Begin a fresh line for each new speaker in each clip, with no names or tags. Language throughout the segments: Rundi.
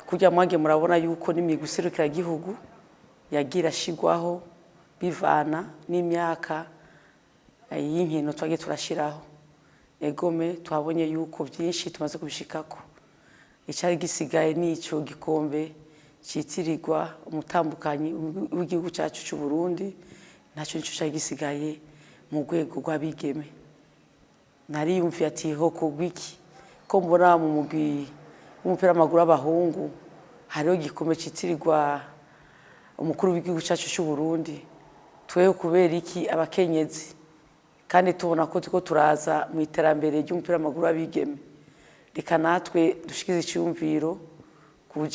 Kurya mwange murabona yuko n'imigwi iserukiragihugu yagiye irashigwaho bivana n'imyaka y'inkino twagiye turashiraho. Egome, twabonye yuko byinshi tumaze kubishikako. Icyari gisigaye ni ico gikombe citirirwa umutambukanyi w'igihugu cyacu cy'u Burundi. Nacyo nico cyari gisigaye mu rwego rw'abigeme. Nariyumviye ati: "Hokorwa iki ko mbona mu mugwi w'umupira w'amaguru w'abahungu hariho igikombe citirirwa umukuru w'igihugu cyacu cy'u Burundi? Tweho kubera iki abakenyezi, kandi tubona ko turiko turaza mu iterambere ry'umupira w'amaguru w'abigeme, reka natwe dushikize icyumviro ku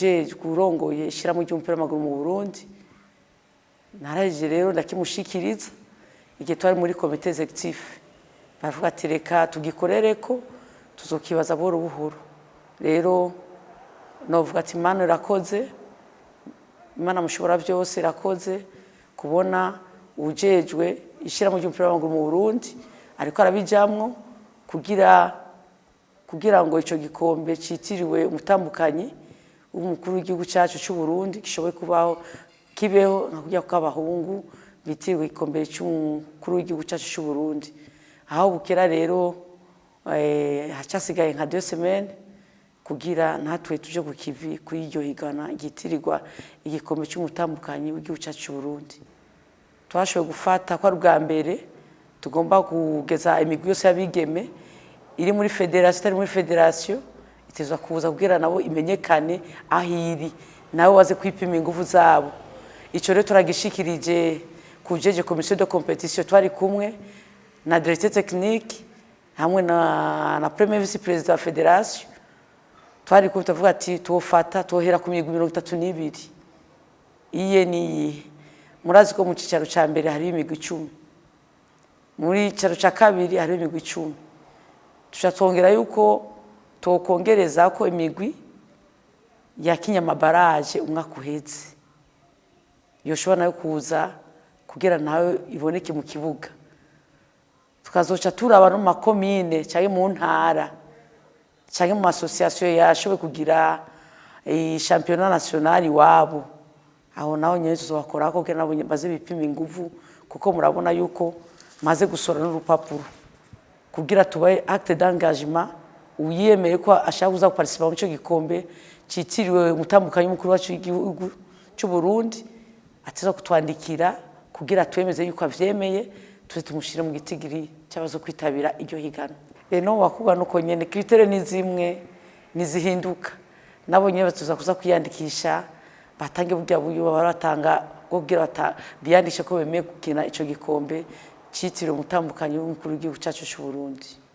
urongoye ishyirahamwe ry'umupira w'amaguru mu Burundi." Naraje rero ndakimushikiriza igihe twari muri comité exécutif. Baravuga ati: "Reka tugikorere ko tuzokibaza buhoro buhoro." Rero novuga ati Imana irakoze, Imana mushobora byose irakoze kubona ujejwe ishyirahamwe ry'umupira w'amaguru mu Burundi ariko arabijamwo kugira ngo ico gikombe citiriwe umutambukanyi w'umukuru w'igihugu cyacu cy'u Burundi gishoboye kubaho, kibeho nka kurya kw'abahungu bitiriwe igikombe cy'umukuru w'igihugu cyacu cy'u Burundi. Aho bukera rero, hacasigaye nka 2 semaines kugira natwe tuje ku kivi kuri iryo higana ryitirirwa igikombe cy'umutambukanyi w'igihugu cyacu cy'u Burundi. Twashoboye gufata ko ari ubwa mbere tugomba kugeza imigwi yose y'abigeme iri muri fédération, itari muri fédération itezwa kuza kugira nabo imenyekane aho iri, nabo baze kwipima ingufu zabo. Ico rero turagishikirije kujeje commission de compétition. Twari kumwe na directeur technique hamwe na premier vice président wa fédération. Twari kumwe, tuvuga ati tuwofata tuwohera ku migwi 32. Iye niyihe? Murazi ko mu cicaro ca mbere hariho imigwi 10, muri cicaro ca kabiri hariho imigwi 10. Tuca twongera yuko tokongereza ko imigwi yakinye ama barrages umwaka uheze yoshobora nayo kuza kugira nawe iboneke mu kibuga. Tukazoca turaba no mu makomine canke mu ntara canke mu association yashoboye kugira championnat national iwabo, aho naho nyene tuzobakorako kugira nabo baze bipima inguvu, kuko murabona yuko maze gusora n'urupapuro kugira tubahe acte d'engagement uyiyemeye ko ashaka kuza guparticipa mu ico gikombe citiriwe umutambukanyi w'umukuru wacu w'igihugu cy'u Burundi, ateza kutwandikira kugira twemeze yuko avyemeye, tuze tumushire mu gitigiri cy'abazo kwitabira iryo higanwa. No bakubwa nuko nyene critères ni zimwe, nizihinduka. Nabo nyene batuza kuza kwiyandikisha, batange burya buryo baba batanga bwo kugira biyandikishe ko bemeye gukina ico gikombe citiriwe umutambukanyi w'umukuru w'igihugu cyacu cy'u Burundi.